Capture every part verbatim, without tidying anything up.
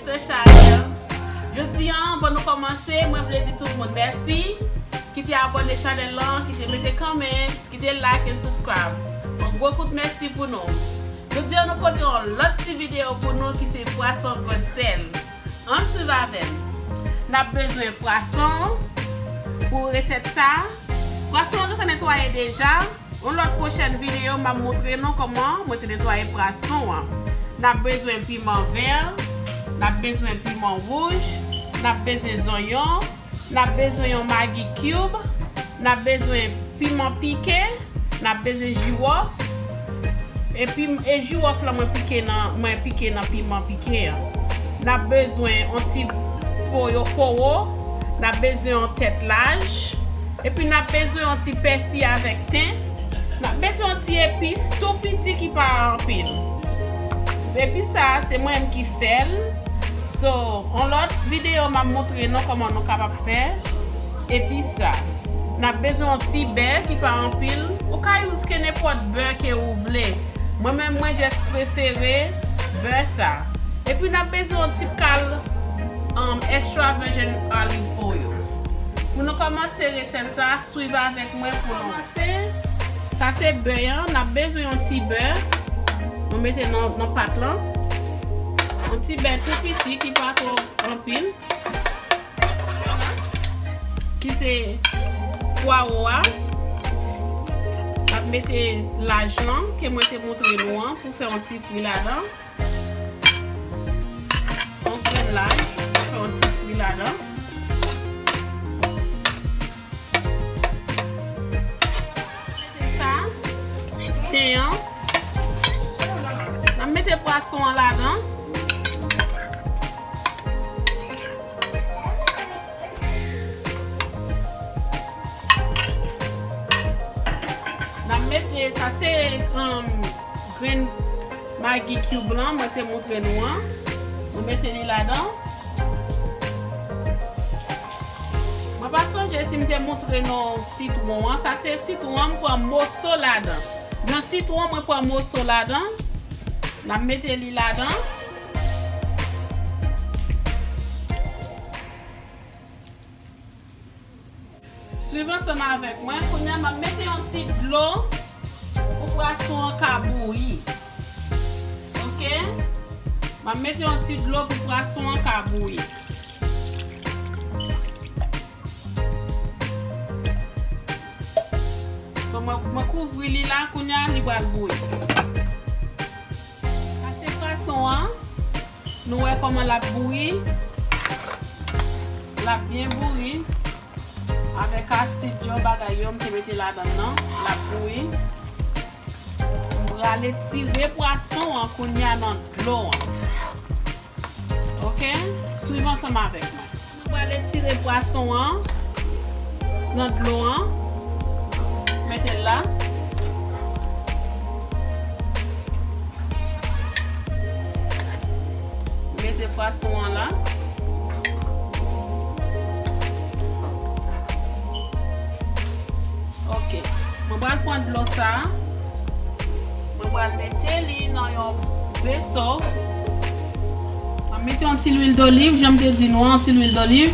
Mister Chanel. Jodi a, anvan nou kòmanse, mwen vle di tout moun mèsi. Kite abòne chanèl lan, kite mete comments, kite like and subscribe. Yon gwo kout mèsi pou nou. Jodi a, nou pote yon lòt ti videyo pou nou ki se pwason grenn sèl. Ann swiv avè m. N ap bezwen pwason pou resèt sa. Pwason an nou te netwaye deja. Yon lòt pwochèn videyo, m ap montre nou kòman mwen te netwaye pwason an. N ap bezwen piman vè, n ap bezwen piman wouj, n ap bezwen zonyon, n ap bezwen yon Maggi cube, n ap bezwen piman pike, n ap bezwen jiwòf, epi e jiwòf la mwen pike nan, mwen pike nan piman pike an. N ap bezwen yon ti poyo, powo, n ap bezwen yon tèt laj, epi n ap bezwen yon ti pèsi avèk ten. N ap bezwen yon ti epis tou piti ki pa anpil. Epis sa a, se mwen menm ki fè l. So, yon lòt videyo, m ap montre nou kòman nou kapab fè epis sa. N ap bezwen yon ti bè ki pa anpil. Ou ka use ke nenpòt bè ke ou vle. Mwen menm, mwen just prefere bè sa. Epi n ap bezwen yon ti kal, um, extra virgin olive oil. Pou nou kòmanse resèt sa, swiv avèk mwen pou nou kòmanse. Sa se bè an, n ap bezwen yon ti bè. Nou mete nan, nan pat lan. Yon ti bè tou piti ki pa twò anpil. Ki se pwawo a. N ap mete laj lan ke mwen te montre nou an pou fè yon ti fri ladan. Yon grenn laj, fè yon ti fri ladan. Sa, ten an. N ap mete pwason an ladan. N ap mete, sa se, um, grenn Maggi cube lan, mwen te montre nou an. Nou mete li ladan. Mwen pa sonje si m te montre nou sitwon an. Sa se sitwon an, m pran moso ladan. Yon sitwon, mwen pran moso ladan. N ap mete li ladan. Swiv ansanm avèk mwen. Kounye a, m ap mete yon ti dlo pou pwason an ka bouyi. Oke? M ap mete yon ti dlo pou pwason an ka bouyi. So, mwen, mwen kouvri li la, kounye a, li pral bouyi. Sa se pwason an. Nou wè kòman l ap bouyi. L ap byen bouyi. Avèk asid yo, bagay yo, m te mete ladan l nan. L ap bouyi. M prale tire pwason an kounye a nan dlo an. Oke? Swiv ansanm avèk mwen. Nou prale tire pwason an nan dlo an. Mete l la. Mete pwason an la. Ok. Mwen pral pran dlo sa a. Mwen pral mete li nan yon veso. Mwen mete yon ti lwil doliv, jan m te di nou an, yon ti lwil doliv.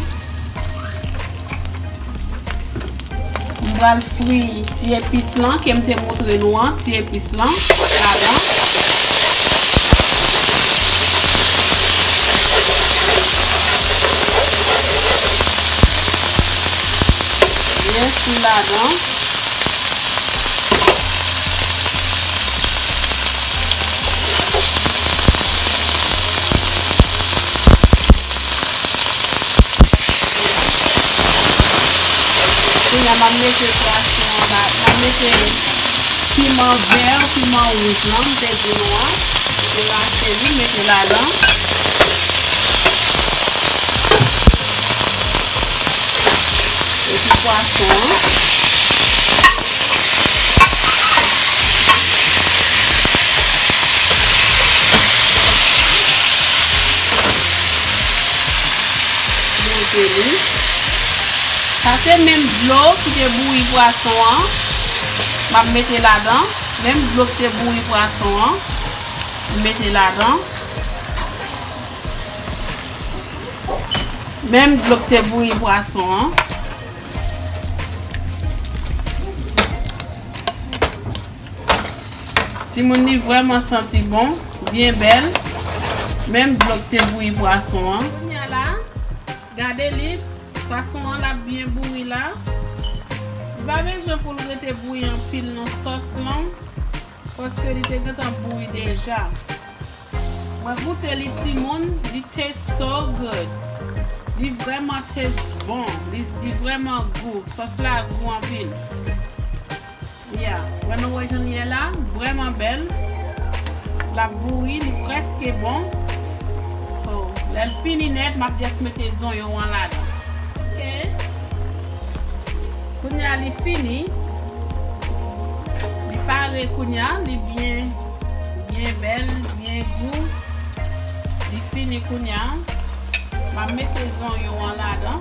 M pral fri ti epis lan ke m te montre nou an, ti epis lan ladan. Byen fri ladan. Kounye a, m ap mete pwason an la. M ap mete piman vè, piman wouj lan, m te di nou an. M te rache li, m mete ladan. Epi pwason an. Monte li. Sa se menm dlo ki te bouyi pwason an. M ap mete ladan. Menm dlo ki te bouyi pwason an. M mete ladan. Menm dlo k te bouyi pwason an. Timoun, li vrèman santi bon, byen bèl. Menm dlo k te bouyi pwason an. Kounye a la, gade li, pwason an l ap byen bouyi la. Li pa bezwen pou l rete bouyi anpil nan sòs lan, paske li te gentan bouyi deja. Mwen goute li timoun, li taste so good. Li vrèman taste bon, li, li vrèman gou. Sòs la gou anpil. Yeah, wè nou wè jan li ye la, vrèman bèl. L ap bouyi, li prèske bon. So, lè l fini nèt, m ap just mete zonyon an ladan. Ok. Kounye a li fini. Li pare kounye a, li byen, byen bèl, byen gou. Li fini kounye a. M ap mete zonyon an ladan.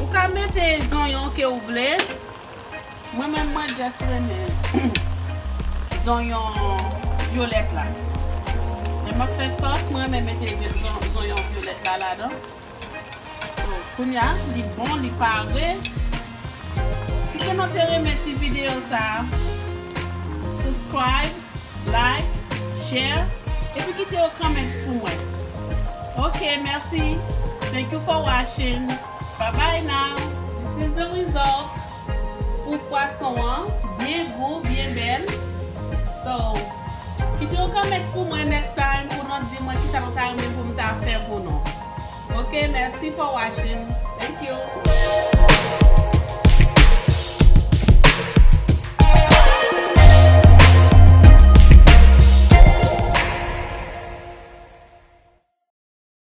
Ou ka mete zonyon ke w vle. Mwen menm, mwen just renmen zonyon vyolèt la. Lè m ap fè sòs, mwen renmen mete vye-, zon-, zonyon vyolèt la ladan. So, kounye a, li bon, li pare. Si ke nou te renmen ti videyo sa, subscribe, like, share, epi kite yon comment pou mwen. Ok, mèsi. Thank you for watching. Bye bye now. This is the result. Pou pwason an, byen gou, byen bèl. So, kite yon comment pou mwen next time pou nou di mwen kisa nou ta renmen pou m ta fè pou nou. Ok, mèsi for watching. Thank you.